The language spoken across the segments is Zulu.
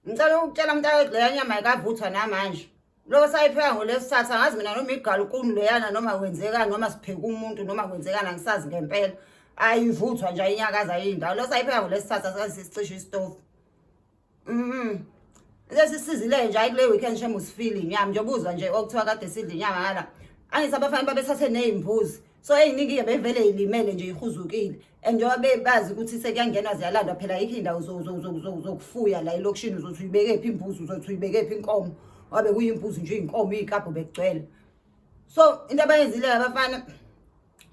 Ngicela ukutshela mntakwethu leya nyama ayikavuthwa namanje. Lokho sayipheka ngolwesithathu angazi mina noma igalukuni leyana noma kwenzekani noma sipheka umuntu noma kwenzekani angisazi ngempela. Ayivuthwa nje ayinyakaza yindawo. Lokho sayipheka ngolwesithathu asazi sisicishe isitofu. Lesisizile nje hayi kule weekend shem usifile inyama nje ubuzwa nje okuthiwa kade sidla inyama ngala. Angithi abafana babethathe nezimbuzi. So eziningi ke bevele ilimele nje ihuzukile. And njengoba bebazi ukuthi sekuyangenwa ziyalandwa phela ayikho indawo zokufuya la elokishini uzothi uyibeke phi imbuzi uzothi uyibeke phi inkomo. Wabe kuyimbuzi nje inkomo izikabho bekugcwele. So into abayenzile abafana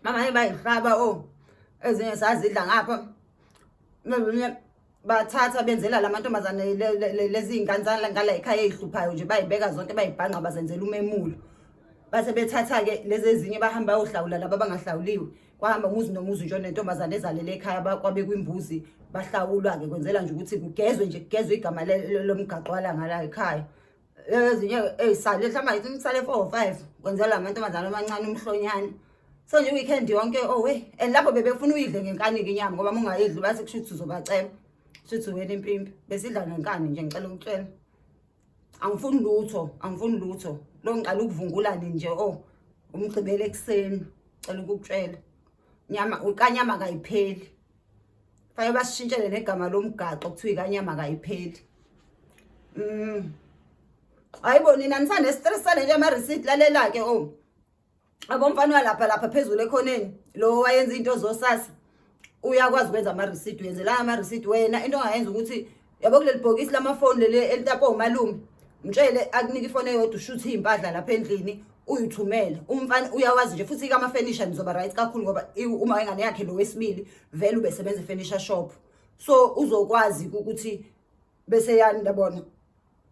mama bayihlaba oh ezinye sazidla ngapha. Nezinye bathatha benzela la mantombazane lezi iy'ngane zangala ekhaya ey'hluphayo nje bayibeka zonke bayibhanqa bazenzela umemulo base bethatha-ke lezi ezinye bahamba bayohlawula laba abangahlawuliwe kwahamba umuzi nomuzi nje nentombazane ezalele ekhaya kwabekwa imbuzi bahlawulwa-ke kwenzela nje ukuthi kugezwe nje kugezwe igama lomgaqo walangala ekhaya ezinye ey'sale mhlawumbe ayithi kusale 4 or 5 kwenzela amantombazane amancane umhlonyane. So nje weekend yonke, oh we, and lapho bebefuna uyidle ngenkani-ke inyama ngoba uma ungayidli bathi kusho ukuthi uzobacela shuthi wena impimpi. Besidla ngenkani nje, ngicela ukutshela, angifuni lutho, angifuni lutho. Lo ngiqala ukuvungula nini nje, oh, umgqibelo ekuseni. Cela ukukutshela, nyama ukanyama kayipheli. Fanele basishintshele negama lomgaqo kuthiwa ikanyama kayipheli. Hayibo nina nisane-stress sale nje ama-receipt. Lalela-ke, oh, abomfana walapha lapha phezulu ekhoneni lo wayenza into zosasa uyakwazi ukwenza ama-receipt, uyenzela ama-receipt wena. Into ongayenza ukuthi yabo kuleli bhokisi lamafoni leli elitapwa umalume, mtshele akunike ifoni eyodwa ushuthe iy'mpahla lapha endlini uyithumele. Umfana uyawazi nje futhi kama-furniture nizoba right kakhulu ngoba uma ingane yakhe lo wesibili vele ubesebenza e-furniture shop, so uzokwazi ukuthi bese yani yabona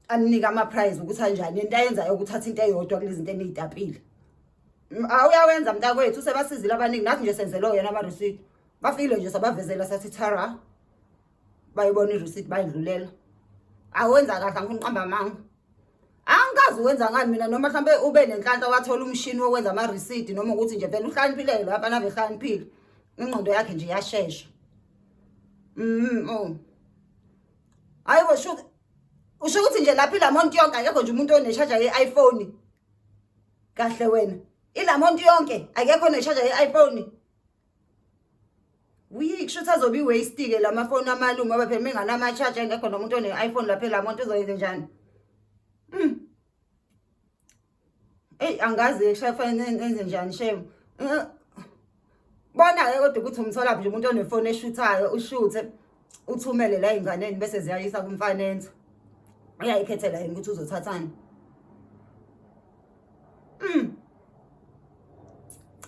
anika ama-price ukuthi anjani. Into ayenzayo ukuthatha into eyodwa kulezi zinto eniyitapile. Awuyawenza mntakwethu, usebasizile abaningi. Nathi nje senzelwe yena ama-receipt. Bafikile nje sabavezela sathi thara, bayibona i-receipt bayidlulela. Awenza kahle, angifuni uqamba amanga. Angikazi wenza ngani mina noma mhlambe ube nenhlanhla wathola umshini wokwenza ama-receipt noma ukuthi nje vele uhlakaniphile lo afana ave hlakaniphile. Ingqondo yakhe nje iyashesha. Oh. Hayibo, sho usho ukuthi nje lapha iLamont yonke akekho nje umuntu one-charger ye-iPhone. Kahle wena. ILamont yonke akekho one-charger ye-iPhone. Wi, kusho ukuthi azobe i-waste-ke lamafoni amalume ngoba phela menganama-charger engekho nomuntu one-iPhone lapha eLamont uzoyenze njani? Eyi angazi kufanele enze njani shame. Bona-ke kodwa ukuthi umtholaphi nje umuntu onefoni eshuthayo ushuthe uthumele la ey'nganeni bese ziyayisa kumfanenza. Uyayikhethela yena ukuthi uzothathani.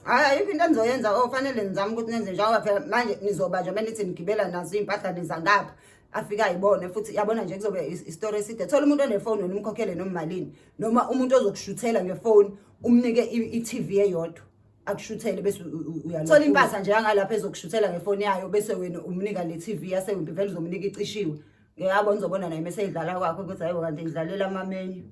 Hhayi ayikho into enizoyenza, oh, fanele nizame ukuthi nenze njengoba phela manje nizoba nje nithi nigibela nazo iy'mpahla niza ngapha afike ayibone futhi yabona nje kuzobe isitori eside. Thola umuntu onefoni wena umkhokhele noma malini noma umuntu ozokushuthela ngefoni umnike i-TV eyodwa akushuthele bese uyathola impahla nje yangalapha ezokushuthela ngefoni yayo bese wena umnika le TV yaseWimpy vele uzomnika icishiwe. Ngiyabona uzobona naye mese idlala kwakho ukuthi hayibo kanti idlalela amamenyu.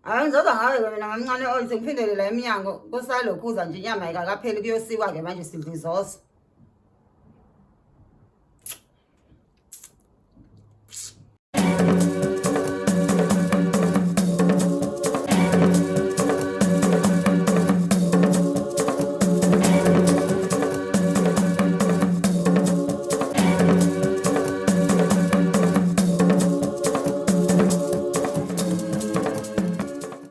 Hayi ngizoza ngawe-ke mina mamncane oyithi ngiphindele la emnyango kusalokhuza nje inyama ayikakapheli kuyosikwa-ke manje sidla izoso.